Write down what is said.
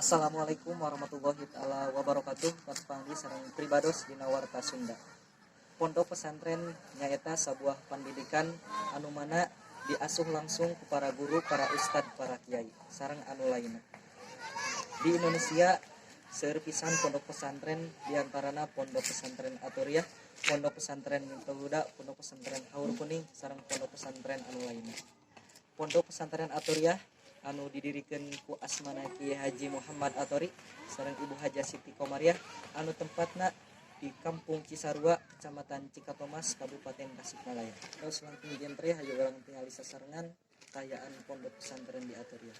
Assalamualaikum warahmatullahi taala wabarakatuh. Patepang deui sareng pribados dina Warta Sunda. Pondok pesantren nyaeta sabuah pendidikan anu mana diasuh langsung ku para guru, para ustad, para kiai sareng anu lainna. Di Indonesia seueur pisan pondok pesantren, diantarana Pondok Pesantren Athoriyah, Pondok Pesantren Miftahul Huda, Pondok Pesantren Haur Kuning, sareng pondok pesantren anu lainna. Pondok Pesantren Athoriyah anu didirikan ku asmana Kiai Haji Muhammad Athori sareng Ibu Haja Siti Komariah, anu tempatna di Kampung Cisarua, Kecamatan Cikatomas, Kabupaten Tasikmalaya. Terus langkung jentre, hayu urang tingali sasarengan kaayaan pondok pesantren di Athoriyah.